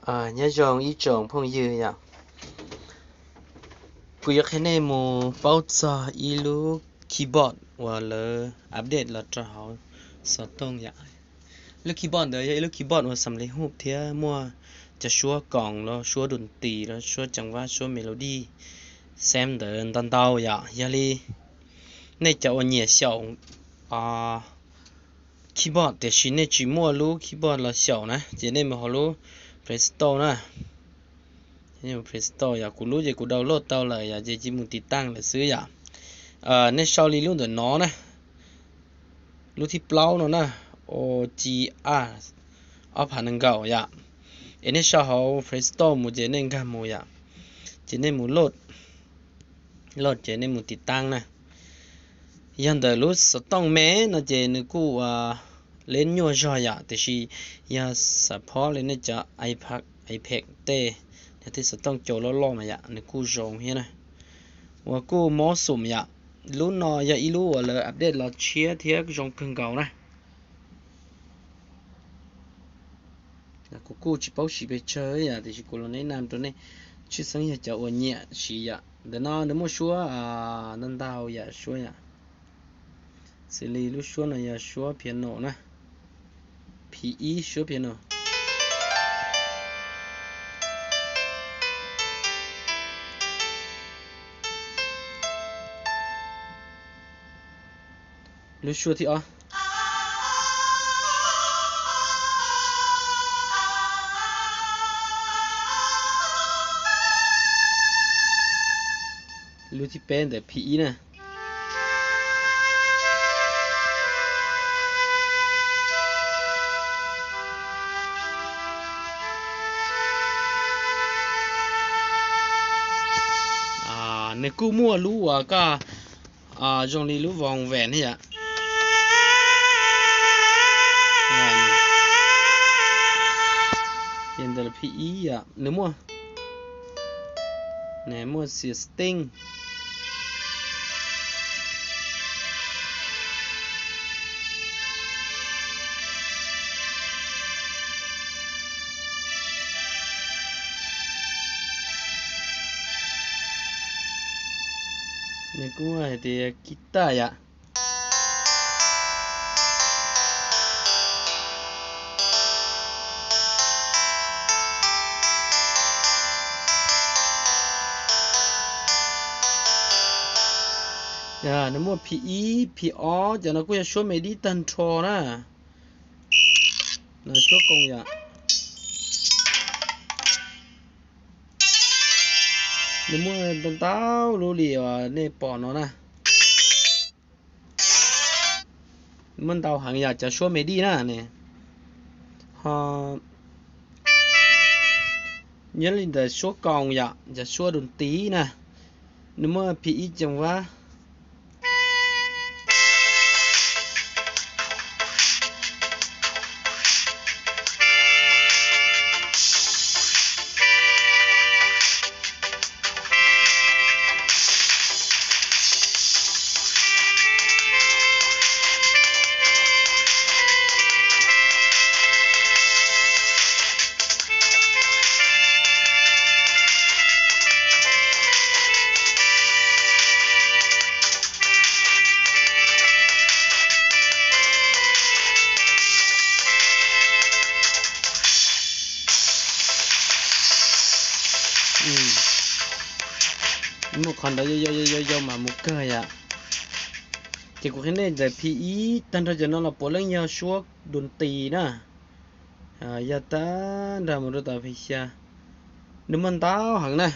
Nyob zoo ib tsoom phooj ywg yom, kuv yuav qhia nej mus paub txog ib lub keyboard uas lawv update los rau hauv xov tooj yom. Lub keyboard ntawd yog ib lub keyboard uas xam li hub thiab muaj cov suab koos los suab dun tis los suab ceev vab suab melody, xem ntawd ntau ntau yom. Yog li nej cov uas nyiam xyaum keyboard tiam sis nej tsis muaj lub keyboard los xyaum na ces nej mus hauv lub Play Store na. Play Store yom, kuv lub ces kuv download tau lawm yom, ces cia mus tiv taaj lawm xwb yom. Nej sau li lub ntawm no na, lub thib plaub no na, O G A ob phav nees nkaum yom. Es nej sau hauv Play Store mus ces nej nkag mus yom, ces nej mus load, load ces nej mus tiv taaj na. Yog ntawm lub xov tooj me no ces nws kuj ua leb nyuaj zog yom, tiam sis yog xav phob li nej cov iPad, iPad tej, yog tej xov tooj cau loj loj mas yom, nws kuj zoo thiab na. Uas kuj mob xum yom, lub no yog ib lub uas lawv update los tshiab thiab zoo kawg nkaus na. Kuv kuj tsis paub siv pes tsawg yom, tiam sis kuv los neb nam rau nej, tshwj xeeb yog cov uas nyiam siv yom. Ntawm no nws muaj suab ntau ntau yam suab yom, xws li lub suab no yog suab piano na, phim ib suab piano. Lub suab thib ob. Lub thib peb ntawm phim ib na. Nws kuj muaj lub uas koj zoo li lub voos vem thiab yom. Ces ntawm phim ib yom, nws muaj, nws muaj xiam steej. Nws kuj muaj hais tias guitar yom. Nws muaj phim ib, phim ob, cov no kuj yog suab me dib tag nrho na. No suab koos yom. Nws muaj ntau ntau lub li uas nej pom no na. Muaj ntau heev yom, cov suab me dib na. Ho nyob li ntawm suab koos yom, cov suab dun tis na, nws muaj phim ib ceev vab. Muaj qhov ntawd yau yau yau yau mas mus kawg yom. Ces kuv qhia nej ntawm phim ib tag nrho cov no los puav leej yog suab dun tis na. Yog tag nrho mus rau tom phim xya, nws muaj ntau heev na.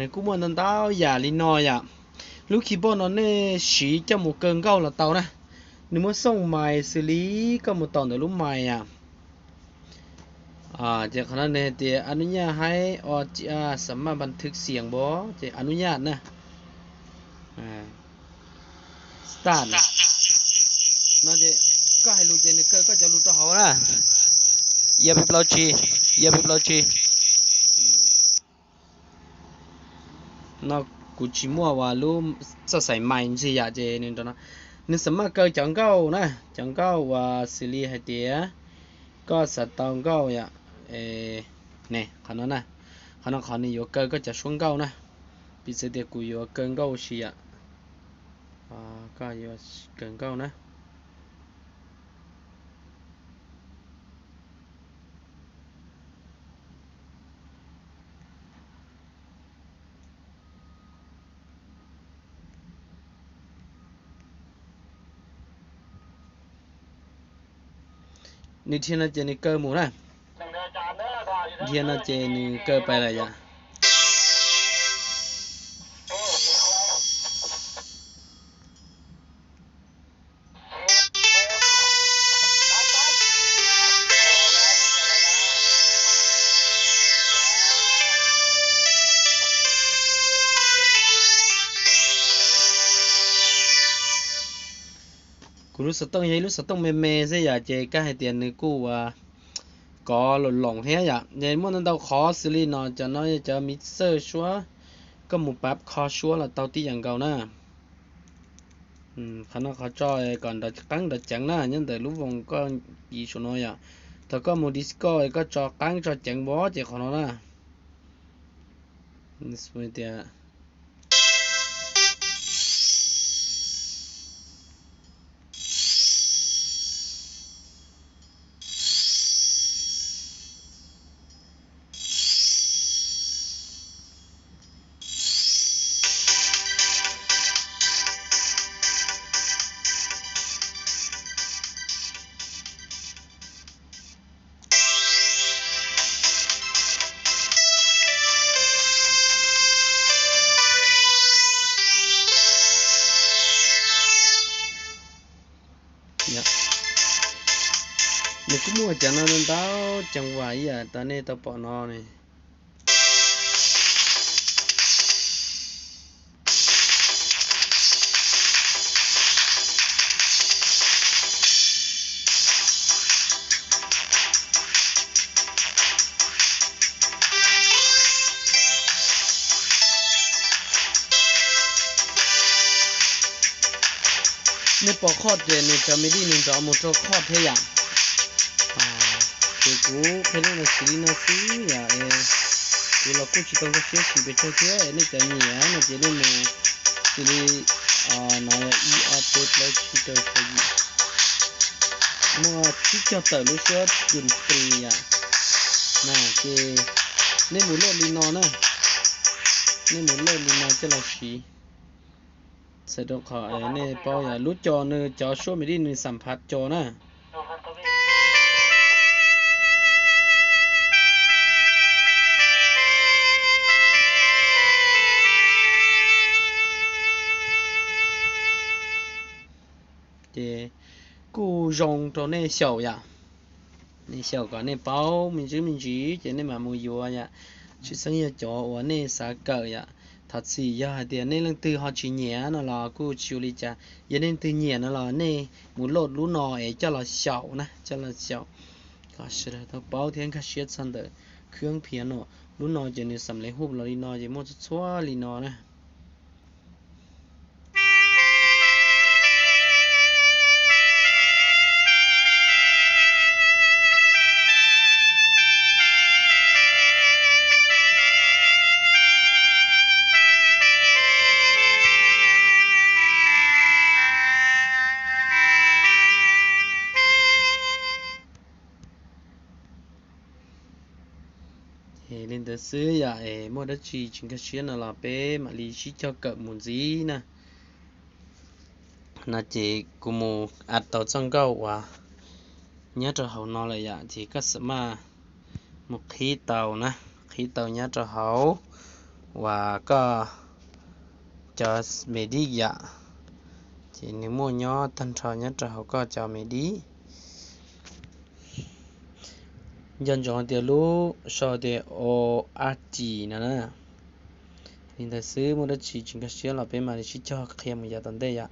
Nws kuj muaj ntau ntau yam li no yom. Lub keyboard no nej siv coj mus kaw nkauj los tau na. Nws muaj xooj mais xws li koj mus taus ntawm lub mais yom. Ces qhov no nws hais tias a nub nyaj haib o a xam maj npas thwv xiam npov ces a nub nyaj na. Start na. No ces koj hais lus ces nws kaw koj cov lus rau hauv na. Yog pib plaub tsib, yog pib plaub tsib. No kuv tsis muaj uas lub txoj xaim mais ntxig yam ces nws rau no. Nws xam maj kaw cov nkauj na, cov nkauj uas xws li hais tias koj xav tau nkauj yom. Ne, qhov no na, qhov no qhov nws yuav kaw koj cov suab nkauj na. Piv txwv tias kuv yuav kaw nkauj ua si yom. Koj yuav kaw nkauj na. Nws dhia no ces nws kaw mus na. Dhia no ces nws kaw pais lawm yom. Kuv lub xov tooj yog ib lub xov tooj me me xwb yom, ces kab hais tias nws kuj ua kov loos loos thiab yom. Ces muaj ntau ntau qhov xws li no, cov no yog cov mixer suab, koj mus pab kho suab los tau tib yam nkaus na. Qhov no qhov tso kom nrov qeeb nrov ceev na, nyob ntawm lub voos koj piv saum no yom. Thaum koj mus disco koj tso qeeb tso ceev npov ces qhov no na. Tias Nws kuj muaj cov no ntau ceev vam ib yam tas nej tau pom no ne. Nej pom chord ces nws cov midi nws nrov mus rau chord thiab yom. Ces kuv qhia nej los siv li no xwb yom. Kuv los kuj tsis tau nkag siab siv pes tsawg thiab, nej cov nyiam no ces nej mus xws li no, ib ob peb plaub tsib rau xya yim, muaj tsib caug tawm lub suab dun plis yom. Ces nej mus load li no na, nej mus load li no coj los siv. Txhawm rau qhov nej paub yom, lub co nws cov suab midi nws xam phav co na. Ces kuj zoo rau nej xyaum yom. Nej xyaum kom nej paub me ntsis me ntsis ces nej mam mus yuav yom. Tshwj xeeb yog cov uas nej xav kawm yom. Thov txim yog hais tias nej leej twg ho tsis nyiam no los kuj tsis ua li cas. Yog nej leej twg nyiam no los nej mus load lub no es coj los xyaum na, coj los xyaum kom sawv daws tau paub thiab nkag siab txog ntawm khwb piano. Lub no ces nws xam lev hub los li no ces muaj txhua txhua li no na. Li ntawd xwb yom, es muaj dab tsi tsis nkag siab no los peb mam li sib cog kawm mus ntxiv na. No ces kuv mus add tau txoj nkauj uas nyob rau hauv no lawm yom, ces koj xam maj mus qhib tau na, qhib tau nyob rau hauv uas koj cov me dib yom, ces nws muaj nyob tag nrho nyob rau hauv koj cov me dib. Nco ntsoov tias lub sau tias o a ci no na. Li ntawd xwb, muaj dab tsi tsis nkag siab los peb mam li sib cog qhia mus yav tom ntej yom.